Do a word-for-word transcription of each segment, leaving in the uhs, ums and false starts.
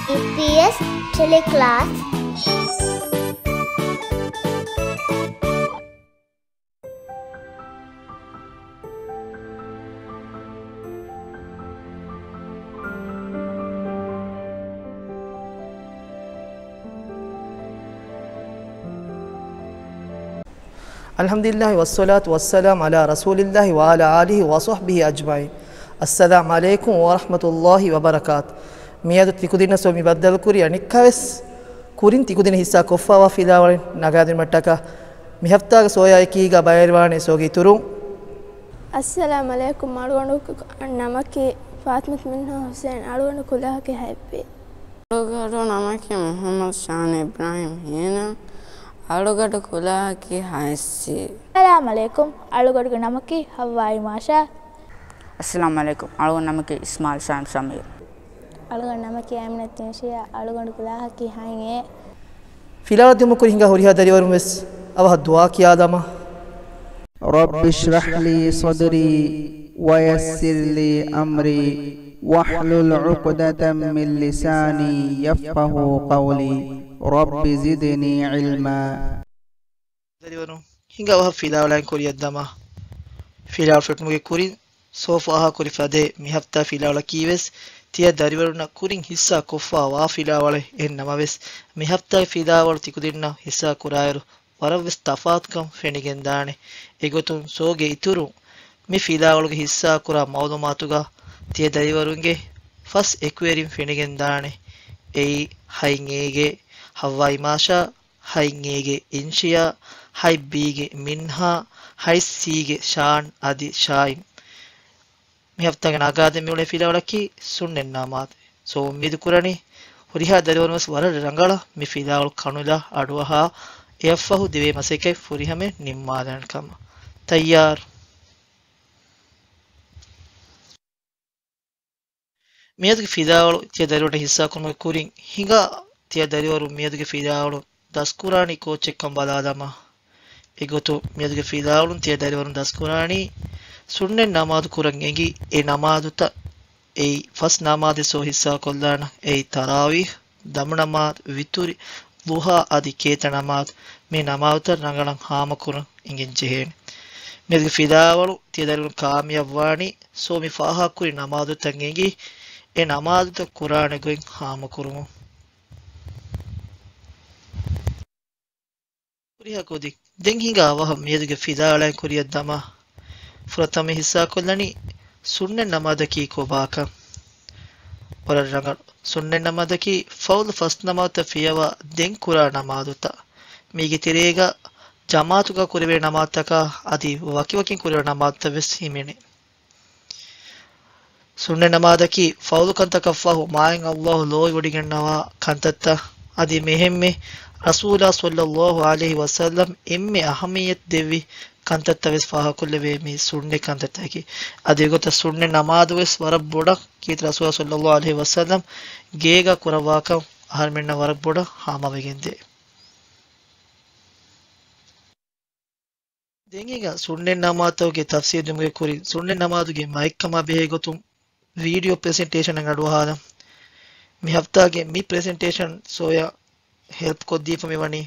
އީޕީއެސް ޓެލެކްލާސް. އަލްޙަމްދުލިއްލާހި ވައްޞަލާތު ވައްސަލާމު ޢަލާ ރަސޫލިއްލާހި ވަޢަލާ އާލިހި ވަޞަޙްބިހި އަޖްމަޢީން. އައްސަލާމު ޢަލައިކުމް ވަރަޙްމަތުﷲި ވަބަރަކާތު. މިއަދު ތިކުދިންނަށް ސޯ މި ބައްދަލުކުރި އަނެއްކާވެސް ކުރިން ތިކުދިން ހިއްސާ ކޮށްފައިވާ ފިލާވަޅެއް ނަގާދިނުމަށްޓަކާ މި ހަފްތާގެ ސޯޔާ އެކީގަ ބައިވެރިވާނެ ސޯގެ އިތުރުން. އައްސަލާމު ޢަލައިކުމް. އަޅުގަނޑު ނަމަކީ ފާތިމަތު މިންހާ ޙުސައިން. އަޅުގަނޑު ކުލާހަކީ ހަތްވީ. އަޅުގަޑު ނަމަކީ މުޙައްމަދު ޝާން އިބްރާހިމް ހީނަ. އަޅުގަޑު ކުލާހަކީ ހައެއްސީ. އައްސަލާމު ޢަލައިކުމް. އަޅުގަޑުގެ ނަމަކީ ޙައްވާއީ މާޝާ. އައްސަލާމު ޢަލައިކުމް. އަޅުގަޑު ނަމަކީ އިސްމާޢީލް ޝާމް ޝަމީރު. އަޅުގަޑު ނަމަކީ އައިމިނަތު އިންޝިޔާ. އަޅުގަޑު ކުލާހަކީ ހަތް އޭ. ފިލާވަޅު ދިއުމަށް ކުރި ހިނގާ ހުރިހާ ދަރިވަރުން ވެސް އަވަހަށް ދުޢާ ކިޔާލަމާ. رب اشرح لي صدري ويسر لي أمري واحلل عقدة من لساني يفقهوا قولي رب زدني علما. ދަރިވަރުން ހިނގާ އަވަހަށް ފިލާވަޅައިން ކުރިއަށްދަމާ. ފިލާވަޅު ފެށުމުގެ ކުރިން ސޯ ފާހަގަކުރި ފަދައިން މި ހަފްތާ ފިލާވަޅަކީވެސް ތިޔަ ދަރިވަރުންނަށް ކުރިން ހިއްސާ ކޮށްފައިވާ ފިލާވަޅެއް. އެހެން ނަމަވެސް، މި ހަފްތާގެ ފިލާވަޅު ތިކުދިންނަށް ހިއްސާ ކުރާއިރު، ވަރަށްވެސް ތަފާތުކަން ފެނިގެންދާނެ. އެގޮތުން ސޯގެ އިތުރުން މި ފިލާވަޅުގެ ހިއްސާ ކުރާ މައުލޫމާތުގަ ތިޔަ ދަރިވަރުންގެ ފަސް އެކުވެރިން ފެނިގެންދާނެ. އެއީ، ހަތް އޭގެ ޙައްވާއީ މާޝާ، ހަތް އޭގެ އިންޝިޔާ، ހަތް ބީގެ މިންހާ، ހަތް ސީގެ ޝާން އަދި ޝާއިމް. މި ހަފްތާގެ ނަގާދޭން މިއުޅޭ ފިލާވަޅަކީ ސުންނަތް ނަމާދު. ސޯ އުއްމީދު ކުރަނީ ހުރިހާ ދަރިވަރުން ވެސް ވަރަށް ރަނގަޅަށް މި ފިލާވަޅު ކަނުލާ އަޑުއަހާ އެއަށްފަހު ދެވޭ މަސައްކަތް ފުރިހަމައަށް ނިންމާލާނެ ކަމަށް. ތައްޔާރު. މިއަދުގެ ފިލާވަޅު ތިޔަ ދަރިވަރުން ހިއްސާކުރުމުގެ ކުރިން ހިނގާ ތިޔަ ދަރިވަރުން މިއަދުގެ ފިލާވަޅު ދަސްކުރާނީ ކޯއްޗެއްކަން ބަލާލަމާ. އެގޮތުން މިއަދުގެ ފިލާވަޅުން ތިޔަ ދަރިވަރުން ދަސްކުރާނީ ސުންނަތް ނަމާދު ކުރަން އެނގި އެ ނަމާދުތައް. އެއީ ފަސް ނަމާދެއް ސޯ ހިއްސާކޮށްލާނަން. އެއީ ތަރާވީޙް، ދަމުނަމާދު، ވިތުރި، ޟުޙާ އަދި ކޭތަ ނަމާދު. މި ނަމާދުތައް ރަނގަޅަށް ހާމަކުރަން އެނގެން ޖެހޭނެ. މިއަދުގެ ފިލާވަޅު ތިޔަ ދަރިވަރުން ކާމިޔަބުވާނީ ސޯ މި ފާހަގަކުރި ނަމާދުތައް އެނގި އެ ނަމާދުތައް ކުރާނެ ގޮތް ހާމަކުރުމުން. ހުރިހާ ކުދިން ދެން ހިނގާ އަވަހަށް މިއަދުގެ ފިލާވަޅައިން ކުރިއަށް ދަމާ. ފުރަތަމަ ހިއްސާކޮށްލަނީ ސުންނަތް ނަމާދަކީ ކޮބާކަން. ވަރަށް ރަނގަޅު. ސުންނަތް ނަމާދަކީ ފަރުޟު ފަސް ނަމާދުތައް ފިޔަވާ ދެން ކުރާ ނަމާދުތައް. މީގެ ތެރޭގަ ޖަމާޢަތުގަ ކުރެވޭ ނަމާދުތަކާ އަދި ވަކިވަކިން ކުރެވޭ ނަމާދުތައް ވެސް ހިމެނޭ. ސުންނަތް ނަމާދަކީ ފަރުޟު ކަންތަކަށްފަހު މާތް ﷲ ލޯބިވޮޑިގަންނަވާ ކަންތައްތައް. އަދި މި އެންމެ ރަސޫލާ ޞައްލައްލާހު ޢަލައިހި ވަސައްލަމް އެންމެ އަހައްމިއްޔަތު ދެއްވި ކަންތައްތައް ވެސް ފާހަގަކޮށްލެވޭ މި ސުންނަތް ކަންތައްތަކަކީ. އަދި އެގޮތަށް ސުންނަތް ނަމާދު ވެސް ވަރަށް ބޮޑަށް ކީރިތި ރަސޫލާ ޞައްލައްލާހު ޢަލައިހި ވަސައްލަމް ގޭގަ ކުރައްވާކަން އަހަރުމެންނަށް ވަރަށް ބޮޑަށް ހާމަވެގެންދޭ. ދެން ހިނގާ ސުންނަތް ނަމާދުތަކުގެ ތަފްސީލު ދިނުމުގެ ކުރިން، ސުންނަތް ނަމާދުގެ މައެއްކަމާ ބެހޭ ގޮތުން ވީޑިއޯ ޕްރެޒެންޓޭޝަނެއް އަޑުއަހާލަން. މި ހަފްތާގެ މި ޕްރެޒެންޓޭޝަން ސޯޔަށް ހެލްޕް ކޮށްދީފަ މިވަނީ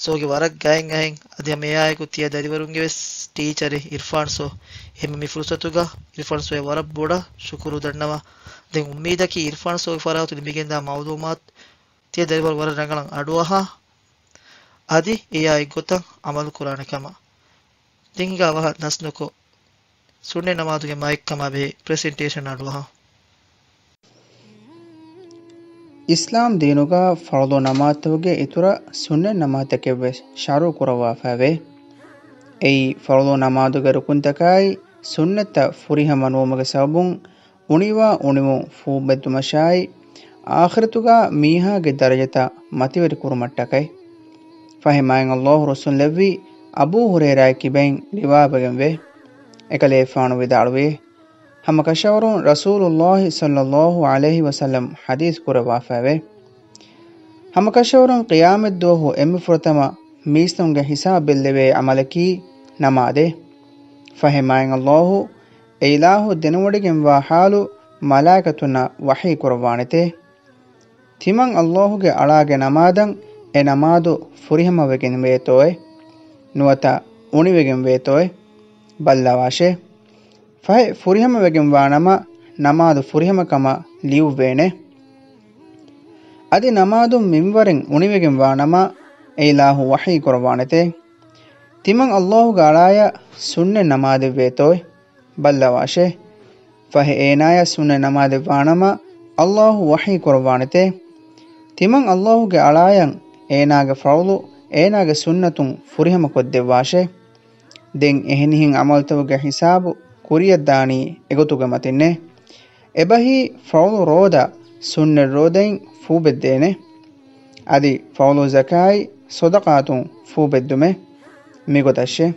ސޯގެ ވަރަށް ގައިން އަހެން. އަދި ހަމަ އެއާއެކު ތިޔަ ދަރިވަރުންގެ ވެސް ޓީޗަރެއް އިރްފާން ސޯ. އެހެން މި ފުރުސަތުގަ އިރްފާން ސޯޔަށް ވަރަށް ބޮޑަށް ޝުކުރު ދަންނަވަން. ދެން އުއްމީދަކީ އިރްފާން ސޯގެ ފަރާތުން ލިބިގެންދާ މައުލޫމާތު ތިޔަ ދަރިވަރުން ވަރަށް ރަނގަޅަށް އަޑުއަހާ، އަދި އެއާ އެއްގޮތަށް ޢަމަލު ކުރާނެ ކަމަށް. ދެން ހިނގާ އަވަހަށް ނަސް ނުކޮށް، ސުންނަތް ނަމާދުގެ މައެއްކަމާ ބެހޭ ޕްރެޒެންޓޭޝަން އަޑުއަހަން. އިސްލާމް ދީނުގަ ފަރުޟު ނަމާދުތަކުގެ އިތުރަށް ސުންނަތް ނަމާދުތަކެއްވެސް ޝަރުޢު ކުރައްވާފައިވޭ. އެއީ، ފަރުޟު ނަމާދުގެ ރުކުންތަކާއި ސުންނަތްތައް ފުރިހަމަ ނުވުމުގެ ސަބަބުން އުނިވާ އުނިވުން ފޫބެއްދުމަށާއި، އާޚިރަތުގަ މީހާގެ ދަރަޖަތައް މަތިވެރި ކުރުމަށްޓަކައި. ފަހެ މާތް ﷲ ރުއްސުންލެއްވި އަބޫ ހުރައިރާގެ ކިބައިން ރިވާވެގެންވޭ. އެކަލޭގެފާނު ވިދާޅުވި، ހަމަކަށަވަރުން ރަސޫލުﷲ ޞައްލައްލާހު ޢަލައިހި ވަސައްލަމް ޙަދީޘް ކުރައްވާފައިވޭ. ހަމަކަށަވަރުން ޤިޔާމަތްދުވަހު އެންމެ ފުރަތަމަ މީސްތަކުންގެ ހިސާބު ބެއްލެވޭ ޢަމަލަކީ ނަމާދޭ. ފަހެ މާތް ﷲ އެއިލާހު ދެނެވޮޑިގެންވާ ޙާލު މަލާއިކަތުންނަށް ވަޙީ ކުރައްވާނެތޭ. ތިމަން ﷲ ގެ އަޅާގެ ނަމާދަށް އެ ނަމާދު ފުރިހަމަވެގެން ވޭތޯއޭ؟ ނުވަތަ އުނިވެގެން ވޭތޯއޭ؟ ބައްލަވާށޭ. ފަހެ ފުރިހަމަވެގެންވާނަމަ، ނަމާދު ފުރިހަމަކަމަށް ލިޔުއްވޭނެ. އަދި ނަމާދުން މިންވަރެއް އުނިވެގެންވާނަމަ، އެއިލާހު ވަޙީ ކުރައްވާނެތޭ. ތިމަން ﷲ ގެ އަޅާޔަށް ސުންނަތް ނަމާދެއްވޭތޯއޭ؟ ބައްލަވާށޭ. ފަހެ އޭނާޔަށް ސުންނަތް ނަމާދެއްވާނަމަ، ﷲ ވަޙީ ކުރައްވާނެތޭ. ތިމަން ﷲ ގެ އަޅާޔަށް އޭނާގެ ފަރުޟު، އޭނާގެ ސުންނަތުން ފުރިހަމަކޮށްދެއްވާށޭ. ދެން އެހެނިހެން ޢަމަލުތަކުގެ ހިސާބު ކުރިއަށްދާނީ އެގޮތުގެ މަތިންނޭ. އެބަހީ ފަރުޟު ރޯދަ ސުންނަތް ރޯދައިން ފޫބެއްދޭނެ. އަދި ފަރުޟު ޒަކާތް ޞަދަޤާތުން ފޫބެއްދުމޭ. މިގޮތަށޭ.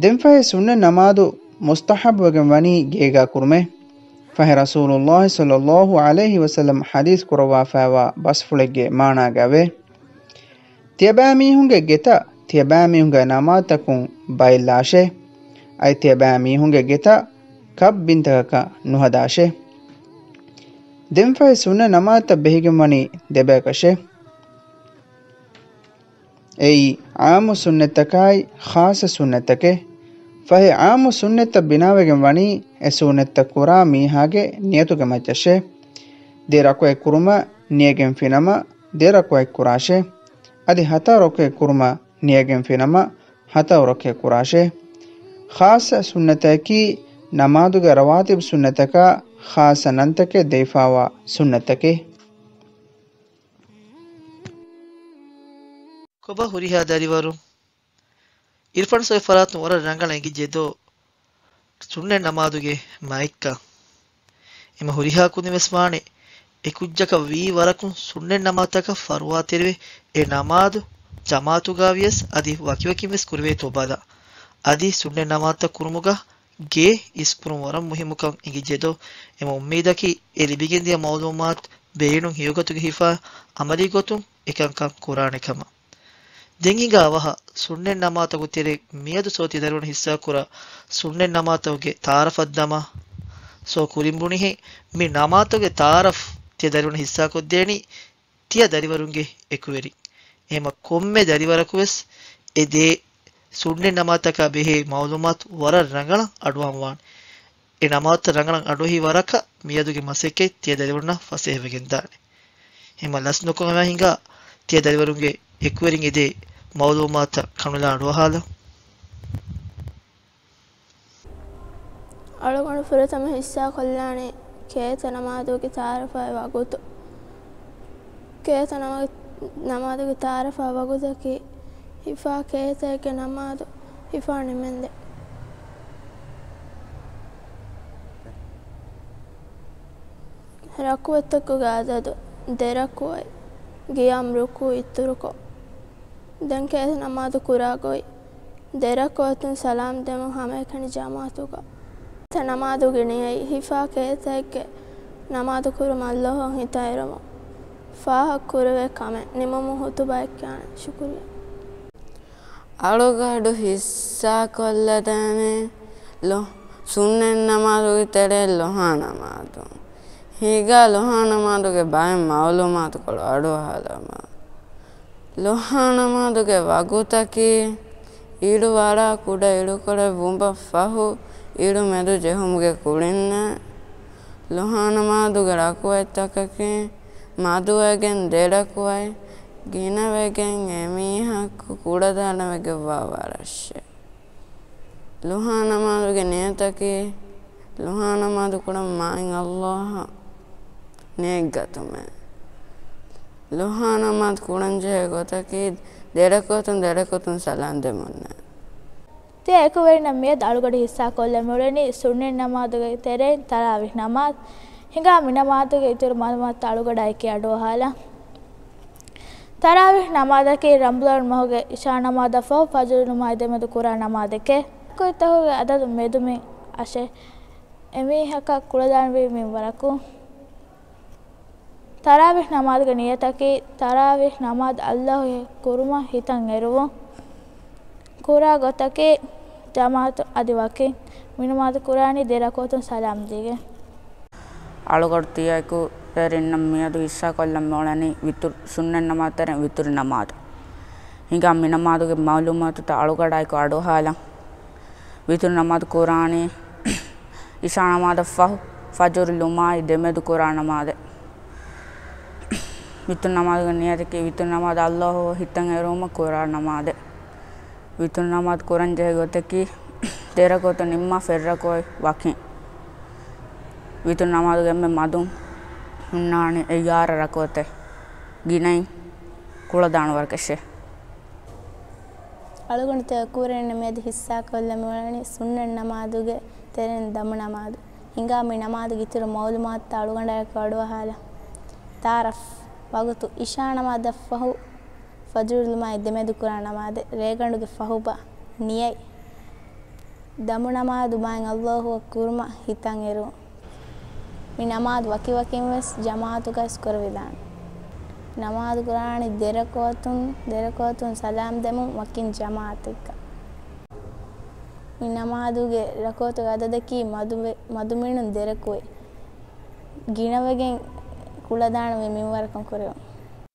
ދެންފަހެ ސުންނަތް ނަމާދު މުސްތަޙައްބުވެގެން ވަނީ ގޭގާ ކުރުމޭ. ފަހެ ރަސޫލުﷲ ޞައްލަﷲ ޢަލައިހި ވަސައްލަމް ޙަދީޘް ކުރައްވާފައިވާ ބަސްފުޅެއްގެ މާނާގައެވެ. ތިޔަބައިމީހުންގެ ގެތައް ތިޔަބައިމީހުންގެ ނަމާދުތަކުން ބައެއްލާށޭ. އަދި ތިޔަބައިމީހުންގެ ގެތައް ކައްބިންތަކަކަށް ނުހަދާށޭ. ދެންފަހެ ސުންނަތް ނަމާދުތައް ބެހިގެން ވަނީ ދެބަޔަކަށޭ. އެއީ، ޢާއްމު ސުންނަތްތަކާއި ޚާއްޞަ ސުންނަތްތަކެއް. ފަހެ ޢާއްމު ސުންނަތްތައް ބިނާވެގެން ވަނީ އެ ސުންނަތްތައް ކުރާ މީހާގެ ނިޔަތުގެ މައްޗަށޭ. ދެ ރަކުޢަތް ކުރުމަށް ނިޔަގެންފިނަމަ، ދެ ރަކުޢަތް ކުރާށޭ. އަދި ހަތަރު ރަކުޢަތް ކުރުމަށް ނިޔަގެންފިނަމަ، ހަތަރު ރަކުޢަތް ކުރާށޭ. ޚާއްޞަ ސުންނަތަކީ، ނަމާދުގެ ރަވާތިބު ސުންނަތަކާ ޚާއްޞަ ނަންތަކެއް ދެވިފާވާ ސުންނަތްތަކެއް. ކޮބާ ހުރިހާ ދަރިވަރުން އިރްފާން ސޮއި ފަރާތުން ވަރަށް ރަނގަޅަށް އެނގިއްޖެ ދޯ ސުންނަތް ނަމާދުގެ މާތްކަން. އެމަ ހުރިހާ ކުދިން ވެސް ވާނެ އެ ކުއްޖަކަށް ވީ ވަރަކުން ސުންނަތް ނަމާދުތަކަށް ފަރުވާތެރިވެ، އެ ނަމާދު ޖަމާޢަތުގަ ވިޔަސް އަދި ވަކިވަކިން ވެސް ކުރެވޭތޯ ބަލާ. އަދި ސުންނަތް ނަމާދުތައް ކުރުމުގަ ގޭ އިސްކުރުން ވަރަށް މުހިއްމުކަން އެނގިއްޖެ ދޯ؟ އެމަ އުއްމީދަކީ އެ ލިބިގެންދިޔަ މަޢުލޫމާތު ބޭނުން ހެޔޮގޮތުގަ ހިފާ ޢަމަލީ ގޮތުން އެކަންކަން ކުރާނެ ކަމަށް. ދެން ހިނގާ ވަހަށް ސުންނަތް ނަމާދުތަކުގެ ތެރެއިން މިއަދު ސޯ ތިޔަ ދަރިވަރުން ޙިއްޞާކުރާ ސުންނަތް ނަމާދުތަކުގެ ތަޢާރަފަށް ދަމާ. ސޯ ކުރިން ބުނިހެން މި ނަމާދުތަކުގެ ތަޢާރަފް ތިޔަ ދަރިވަރުން ޙިއްޞާކޮށްދޭނީ ތިޔަ ދަރިވަރުންގެ އެކުވެރިން. އެހެމަ ކޮންމެ ދަރިވަރަކު ވެސް އެ ދޭ ސުންނަތް ނަމާދުތަކާ ބެހޭ މަޢުލޫމާތު ވަރަށް ރަނގަޅަށް އަޑުއަހަން ވާނެ. އެ ނަމާދުތައް ރަނގަޅަށް އަޑުއެހި ވަރަކަށް މިއަދުގެ މަސައްކަތް ތިޔަ ދަރިވަރުންނަށް ފަސޭހަވެގެން ދާނެ. އެހެމަ ލަސް ނުކޮށް ހިނގާ ތިޔަ ދަރިވަރުންގެ އެކުވެރިން އެދޭ މަޢުލޫމާތަށް ކަނުލާ އަޑުއަހާލަން. އަޅުގަނޑު ފުރަތަމަ ޙިއްޞާކޮށްލާނީ ކޭތަ ނަމާދުގެ ތަޢާރަފާއި ވަގުތު. ކޭތަ ނަމަ-، ނަމާދުގެ ތަޢާރަފާ ވަގުތަކީ ހިފާ ކޭތައެއްގެ ނަމާދު ހިފާ ނިމެންދެން. ރަކުޢަތްތަކުގެ ޢަދަދު، ދެ ރަކުޢަތް، ޤިޔާމް ރުކޫޢު އިތުރުކޮށް، ދެން ކޭތަ ނަމާދު ކުރާ ގޮތް، ދެ ރަކުޢަތުން ސަލާމް ދެމުން ހަމައެކަނި ޖަމާޢަތުގަ. ތަ ނަމާދުގެ ނިޔަތް ހިފާ ކޭތައެއްގެ ނަމާދު ކުރުމަށް ﷲ އަށް ހިތަށްއެރުމުން ފާހަގަ ކުރެވޭ ކަމެއް ނިމުމުން ޚުޠުބާ އެއްކާނެ. ޝުކުރިއްޔާ. އަޅުގަޑު ޙިއްޞާކޮށްލަދާނެ ލޮ-، ސުންނަތް ނަމާދުގެ ތެރެއިން ޟުޙާ ނަމާދު. ހިނގާ ޟުޙާ ނަމާދުގެ ބައެއް މަޢުލޫމާތުކޮޅު އަޑުއަހާލަމާ. ޟުޙާ ނަމާދުގެ ވަގުތަކީ، އިރު ވަރަށް ކުޑަ އިރުކޮޅެއް ވުންޏަށް ފަހު، އިރު މެދު ޖެހުމުގެ ކުރިންނޭ. ޟުޙާ ނަމާދުގެ ރަކުޢަތްތަކަކީ، މަދުވެގެން ދެ ރަކުޢަތް، ގިނަވެގެން އެމީހަކު ކުޅަދާނަވެގެންވާ ވަރަށްށޭ. ޟުޙާ ނަމާދުގެ ނިޔަތަކީ، ޟުޙާ ނަމާދު ކުރަން މާތް ﷲ އަށް ނިޔަތްގަތުމޭ. ޟުޙާ ނަމާދު ކުރަންޖެހޭ ގޮތަކީ، ދެ ރަކުޢަތުން ދެ ރަކުޢަތުން ސަލާމް ދެމުންނޭ. ތިޔަ އެކުވެރިންނަށް މިއަދު އަޅުގަޑު ޙިއްޞާކޮށްލަން މިއުޅެނީ ސުންނަތް ނަމާދުގެ ތެރެއިން ތަރާވީޙް ނަމާދު. ހިނގާ މި ނަމާދުގެ އިތުރު މަޢުލޫމާތު އަޅުގަޑާ އެކީ އަޑުއަހާލަން. ތަރާވީޙް ނަމާދަކީ ރަމަޟާން މަހުގެ އިޝާ ނަމާދަށް ފަހު ފަޖުރު ނަމާދު ދެމެދު ކުރާ ނަމާދެކޭ. ރަކުޢަތްތަކުގެ ޢަދަދު މެދުމިން އަށެ. އެމީހަކަށް ކުޅަދާނަވީ މިންވަރަކުން. ތަރާވީޙް ނަމާދުގެ ނިޔަތަކީ، ތަރާވީޙް ނަމާދު ﷲ އަށް ކުރުމަށް ހިތަށް އެރުވުން. ކުރާ ގޮތަކީ، ޖަމާޢަތު އަދި ވަކިން. މި ނަމާދު ކުރާނީ ދެ ރަކުޢަތުން ސަލާމް ދީގެން. އަޅުގަޑު ތިޔައެކު ތެރެންނަށް މިއަދު ހިއްސާކޮށްލަން މިއުޅެނީ ވިތުރު، ސުންނަތް ނަމާދު ތެރެއިން ވިތުރު ނަމާދު. ހިނގާ މި ނަމާދުގެ މައުލޫމާތުތައް އަޅުގަޑާއެކު އަޑުއަހާލަން. ވިތުރު ނަމާދު ކުރާނީ އިޝާ ނަމާދަށް ފަހު، ފަޖުރު ލުމާއި ދެމެދު ކުރާ ނަމާދެއް. ވިތުރު ނަމާދުގެ ނިޔަތަކީ ވިތުރު ނަމާދު އައްލާހު ހިތަށް އެރުވުމަށް ކުރާ ނަމާދެއް. ވިތުރު ނަމާދު ކުރަން ޖެހޭ ގޮތަކީ، ދެ ރަކުޢަތު ނިންމާ ފެށި ރަކުޢަތް ވަކިން. ވިތުރު ނަމާދުގެ އެންމެ މަދުން ހުންނާނީ އެގާރަ ރަކުޢަތެއް، ގިނައިން ކުޅަދާނަ ވަރަކަށޭ. އަޅުގަނޑު ތިޔަ ކުރެން މިއަދު ހިއްސާކޮށްލަން މިއުޅެނީ ސުންނަތް ނަމާދުގެ ތެރެއިން ދަމު ނަމާދު. ހިނގާ މި ނަމާދުގެ އިތުރު މައުލޫމާތުތައް އަޅުގަނޑާއެކު އަޑުއަހާލަން. ތަޢާރަފް. ވަގުތު އިޝާ ނަމާދަށް ފަހު، ފަޖުރު ލުމާއި ދެމެދު ކުރާ ނަމާދެއް. ރޭގަނޑުގެ ފަހުބަ. ނިޔަތް. ދަމު ނަމާދު މާތް އައްލާހު އަކްބަރު ކުރުމަށް ހިތަށް އެރުން. މި ނަމާދު ވަކި ވަކިން ވެސް ޖަމާޢަތުގައި ވެސް ކުރެވިދާނެ. ނަމާދު ކުރާނީ ދެ ރަކުޢަތުން، ދެ ރަކުޢަތުން ސަލާމް ދެމުން ވަކިން ޖަމާޢަތެއްގަ. މި ނަމާދުގެ ރަކުޢަތުގެ އަދަދަކީ މަދު، މަދުމިނުން ދެ ރަކުޢަތް ގިނަވެގެން ކުޅަދާނަވެ މިންވަރަކަށް ކުރެވުން.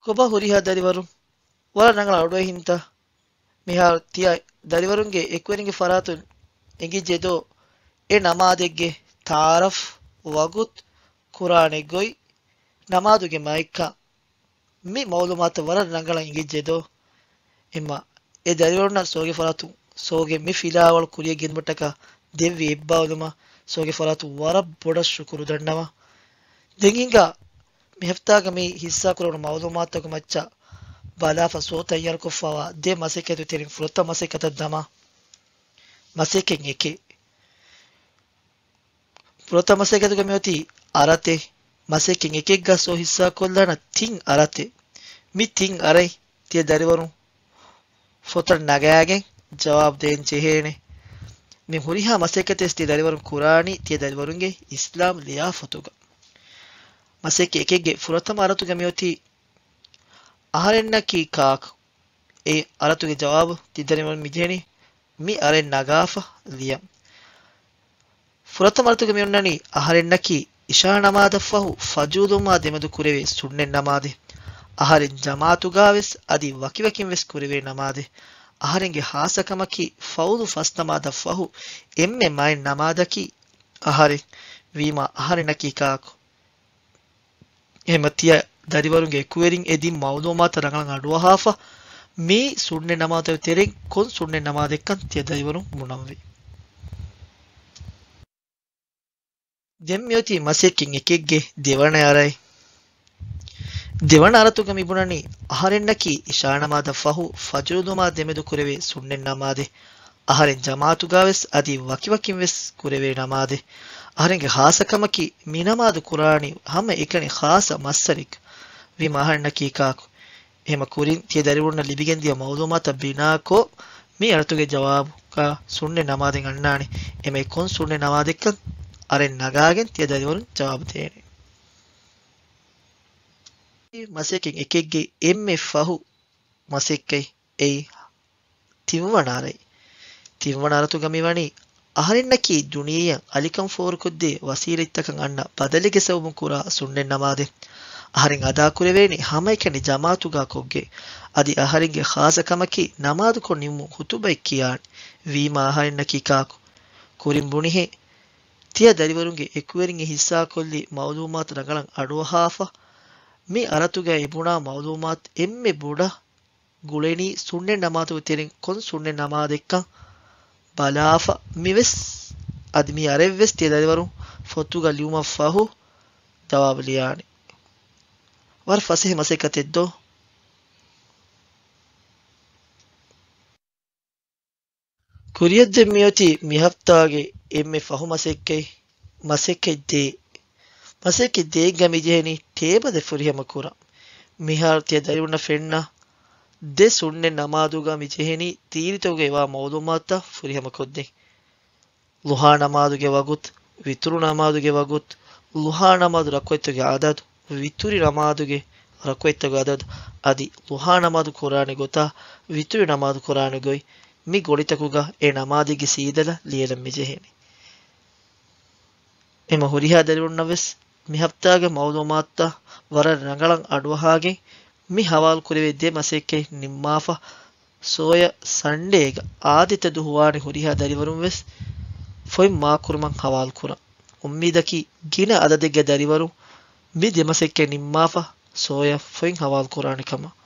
ކޮބާ ހުރިހާ ދަރިވަރުން ވަރަށް ރަނގަޅަށް އަޑުއެހިންތަ؟ މިހާރު ތިޔަ ދަރިވަރުންގެ އެކުވެރިންގެ ފަރާތުން އެނގިއްޖެދޯ، އެ ނަމާދެއްގެ ތަޢާރަފް، ވަގުތު، ކުރާނެ ގޮތް، ނަމާދުގެ މާތްކަން، މި މައުލޫމާތު ވަރަށް ރަނގަޅަށް އެނގިއްޖެދޯ؟ އެމަ އެ ދަރިވަރުންނަށް ސޯގެ ފަރާތުން ސޯގެ މި ފިލާވަޅު ކުރިޔަށް ގެންދުމަށްޓަކާ ދެއްވި އެއްބާވުލުމަށް ސޯގެ ފަރާތުން ވަރަށް ބޮޑަށް ޝުކުރު ދަންނަވަން. ދެން ހިނގާ މި ހަފްތާގަ މި ހިއްސާކުރެވުނު މައުލޫމާތުތަކުގެ މައްޗަށް ބަލާފަ ސޯ ތައްޔާރުކޮށްފަވާ ދެ މަސައްކަތު ތެރެއިން ފުރަތަމަ މަސައްކަތަށް ދަމާ މަސައްކަތް އެކެއް. ފުރަތަމަ މަސައްކަތުގަ މިއޮތީ އަރަތެއް. މަސައްކަތް އެކެއްގަ ސޯ ހިއްސާކޮށްލާނަ ތިން އަރަތެއް. މި ތިން އަރަތް ތިޔަ ދަރިވަރުން ފޮތަށް ނަގާގެން ޖަވާބު ދޭން ޖެހޭނެ. މި ހުރިހާ މަސައްކަތެއް ތިޔަ ދަރިވަރުން ކުރާނީ ތިޔަ ދަރިވަރުންގެ އިސްލާމް ލިޔާ ފޮތުގަ. މަސައްކަތް އެކެއްގެ ފުރަތަމަ އަރަތުގަ މިއޮތީ އަހަރެންނަކީ ކާކު؟ އެ އަރަތުގެ ޖަވާބު ތި ދަރިވަރުން މި ޖެހެނީ މި އަރަތް ނަގާފަ ލިޔަން. ފުރަތަމަ އަރަތުގަ މި އޮންނަނީ އަހަރެންނަކީ އިޝާ ނަމާދަށް ފަހު ފަޖުރު ލުމާ ދެމެދު ކުރެވޭ ސުންނަތް ނަމާދެއް. އަހަރެން ޖަމާޢަތުގަ ވެސް އަދި ވަކިވަކިން ވެސް ކުރެވޭ ނަމާދެއް. އަހަރެންގެ ޚާއްޞަ ކަމަކީ ފަރުޟު ފަސް ނަމާދަށް ފަހު އެންމެ މައެއް ނަމާދަކީ އަހަރެން. ވީމާ އަހަރެންނަކީ ކާކު؟ އެހެންމަ ތިޔަ ދަރިވަރުންގެ އެކުވެރިން އެ ދިން މައުލޫމާތަށް ރަނގަޅަށް އަޑުއަހާފަ، މި ސުންނަތް ނަމާދު ތެރެއިން ކޮން ސުންނަތް ނަމާދެއްކަން ތިޔަ ދަރިވަރުން ބުނަންވީ. ދެން މިއޮތީ މަސައްކަތް އެކެއްގެ ދެވަނަ އަރަތް. ދެވަނަ އަރަތުގަ މި ބުނަނީ އަހަރެންނަކީ އިޝާ ނަމާދަށް ފަހު ފަޖުރު ލުމާ ދެމެދު ކުރެވޭ ސުންނަތް ނަމާދެއް. އަހަރެން ޖަމާޢަތުގަ ވެސް އަދި ވަކިވަކިން ވެސް ކުރެވޭ ނަމާދެއް. އަހަރެންގެ ޚާއްޞަ ކަމަކީ މި ނަމާދު ކުރާނީ ހަމައެކަނި ޚާއްޞަ މައްސަރެއް. ވީމާ އަހަރެންނަކީ ކާކު؟ އެހެންމަ ކުރިން ތިޔަ ދަރިވަރުންނަށް ލިބިގެންދިޔަ މައުލޫމާތަށް ބިނާކޮށް، މި އަރަތުގެ ޖަވާބުގަ ސުންނަތް ނަމާދެއް އަންނާނެ. އެމަ އެ ކޮން ސުންނަތް ނަމާދެއްކަން އަރަތް ނަގާގެން ތިޔަ ދަރިވަރުން ޖަވާބު ދޭނެ. މަސައްކަތް އެކެއްގެ އެންމެ ފަހު މަސައްކަތް އެއީ ތިންވަނަ އަރަތް. ތިންވަނަ އަރަތުގަ މިވަނީ އަހަރެންނަކީ ދުނިޔެއަށް އަލިކަން ފޯރުކޮށްދޭ ވަސީލަތްތަކަށް އަންނަ ބަދަލެއްގެ ސަބަބުން ކުރާ ސުންނަތް ނަމާދެއް. އަހަރެން އަދާކުރެވޭނީ ހަމައެކަނި ޖަމާޢަތުގަ ކޮށްގެން. އަދި އަހަރެންގެ ޚާއްޞަ ކަމަކީ ނަމާދުކޮށް ނިމުމުން ޚުތުބައެއް ކިޔާން. ވީމާ އަހަރެންނަކީ ކާކު؟ ކުރިން ބުނިހެން ތިޔަ ދަރިވަރުންގެ އެކުވެރިން އެ ހިއްސާކޮށްލި މައުލޫމާތު ރަނގަޅަށް އަޑުއަހާފަ، މި އަރަތުގައި އެބުނާ މައުލޫމާތު އެންމެ ބޮޑަށް ގުޅެނީ ސުންނަތް ނަމާދުގެ ތެރެއިން ކޮން ސުންނަތް ނަމާދެއްކަން ބަލާފަ، މިވެސް އަދި މި އަރަތްވެސް ތިޔަ ދަރިވަރުން ފޮތުގަ ލިޔުމަށް ފަހު ޖަވާބު ލިޔާނެ. ވަރަށް ފަސޭހަ މަސައްކަތެއް ދޯ؟ ކުރިޔަށްދެން މިއޮތީ މި ހަފްތާގެ އެންމެ ފަހު މަސައްކަތް، މަސައްކަތް ދޭއް. މަސައްކަތް ދޭއްގަ މިޖެހެނީ ޓޭބަލެއް ފުރިހަމަ ކުރަން. މިހާރު ތިޔަ ދަރިވަރުންނަށް ފެންނަ ދެ ސުންނަތް ނަމާދުގަ މިޖެހެނީ ތީރިތަކުގައިވާ މައުލޫމާތުތައް ފުރިހަމަ ކޮށްދޭން. ޟުޙާ ނަމާދުގެ ވަގުތު، ވިތުރު ނަމާދުގެ ވަގުތު، ޟުޙާ ނަމާދު ރަކުޢަތްތަކުގެ ޢަދަދު، ވިތުރު ނަމާދުގެ ރަކުޢަތްތަކުގެ ޢަދަދު، އަދި ޟުޙާ ނަމާދު ކުރާނެ ގޮތާ، ވިތުރު ނަމާދު ކުރާނެ ގޮތް، މި ގޮޅިތަކުގަ އެ ނަމާދެއްގެ ސީދަލަށް ލިޔެލަން މިޖެހޭނެ. އެމަ ހުރިހާ ދަރިވަރުންނަށް ވެސް މި ހަފްތާގެ މައުލޫމާތުތައް ވަރަށް ރަނގަޅަށް އަޑުއަހާގެން މި ހަވާލު ކުރެވޭ ދެ މަސައްކަތް ނިންމާފަ، ސޯޔަ ސަންޑޭގަ އާދިއްތަ ދުހު ވާނެ ހުރިހާ ދަރިވަރުން ވެސް ފޮތް މާކުކުރުމަށް ހަވާލު ކުރަން. އުއްމީދަކީ ގިނަ އަދަދެއްގެ ދަރިވަރުން މި ދެ މަސައްކަތް ނިންމާފަ، ސޯޔަ ފޮތް ހަވާލު ކުރާނެ ކަމަށް.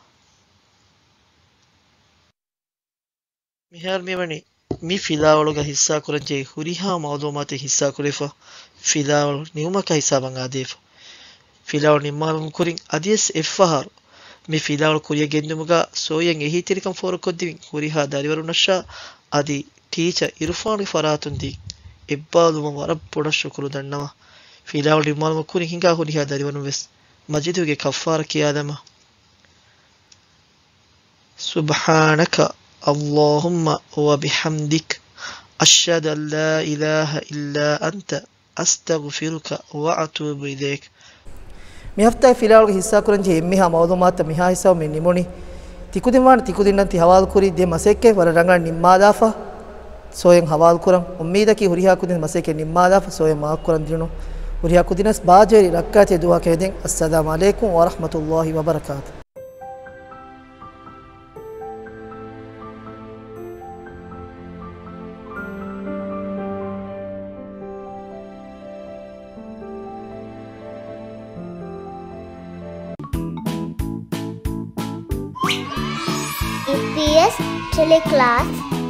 މިހާރު މިވަނީ މި ފިލާވަޅުގަ ހިއްސާކުރަންޖެހޭ ހުރިހާ މައުލޫމާތެއް ހިއްސާކުރެވިފަ، ފިލާވަޅު ނިމުމަކާ ހިސާބަށް އާދޭފަ. ފިލާވަޅު ނިންމާލުމުގެ ކުރިން އަދިވެސް އެއްފަހަރު މި ފިލާވަޅު ކުރިއަށް ގެންދިއުމުގަ ސޯޔަން އެހީތެރިކަން ފޯރުކޮށްދެވިން ހުރިހާ ދަރިވަރުންނަށާ އަދި ޓީޗަރ އިރުފާންގެ ފަރާތުން ދިން އެއްބާލުމަށް ވަރަށް ބޮޑަށް ޝުކުރު ދަންނަވަން. ފިލާވަޅު ނިންމާލުމުގެ ކުރިން ހިނގާ ހުރިހާ ދަރިވަރުން ވެސް މަޖިދުގެ ކައްފާރަ ކިޔާދަމާ. سبحانك اللهم وبحمدك، أشهد أن لا إله إلا أنت، أستغفرك وأتوب إليك. މި ހަފްތާގެ ފިލާވަޅުގަ ހިއްސާކުރަންޖެހޭ އެންމެހާ މައުލޫމާތުތައް މިހާ ހިސާބުން މި ނިމުނީ. ތިކުދިން ވާނެ ތިކުދިންނަށް ތި ހަވާލުކުރި ދެ މަސައްކަތް ވަރަށް ރަނގަޅަށް ނިންމާލާފަ، ސޯޔަން ހަވާލުކުރަން. އުއްމީދަކީ ހުރިހާ ކުދިން މަސައްކަތް ނިންމާލާފަ، ސޯޔަން މާކުކުރަން ދިނުން. ހުރިހާ ކުދިންނަށް ބާއްޖަވެރި ރައްކާތެރި ދުވަހަކަށް ހެދެން. އައްސަލާމު ޢަލައިކުމް ވަރަޙްމަތުﷲި ވަބަރަކާތު. އީޕީއެސް ޓެލެކްލާސް.